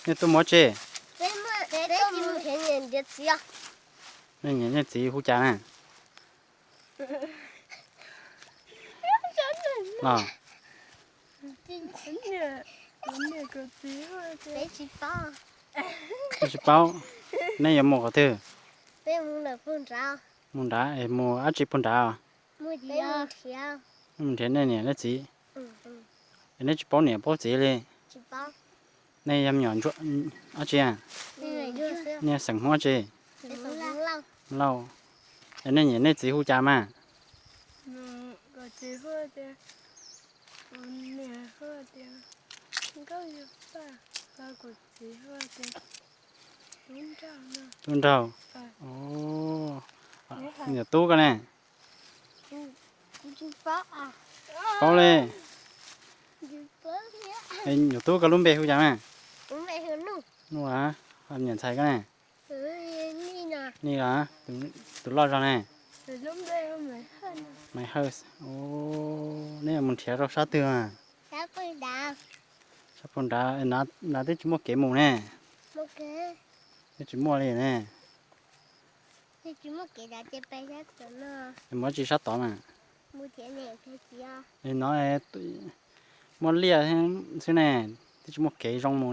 Nej tuaj mus ua tsi? Nej niam nej txiv hu cas na? Los, tsis paub. Nej yuav mus qhov twg? Mus nrad, mus dab tsi puag nrad? Mus nrhiav nej niam nej txiv. Es nej tsis paub niam paub txiv li? Nej yog me nyuam ntsuab dab tsi? Nej xeem Hmoob dab tsi? Lauj. Es nej niam nej txiv hu cas mas? Tub Nraug. Nyuam tub koj ne? Paub li. Nyuam tub koj lub npe hu cas mas? Nuj. Niam ntxhais koj ne? Nis los, tus loj zog ne? Maiv Hawj. Nej mus nrhiav rau sab twg? Sab puag nrad, nrad twb tsis muaj kev mus ne. Twb tsis muaj li ne. Mus dab tsi sab tod mas? No muaj liaj xwb ne, twb tsis muaj kev zoo mus.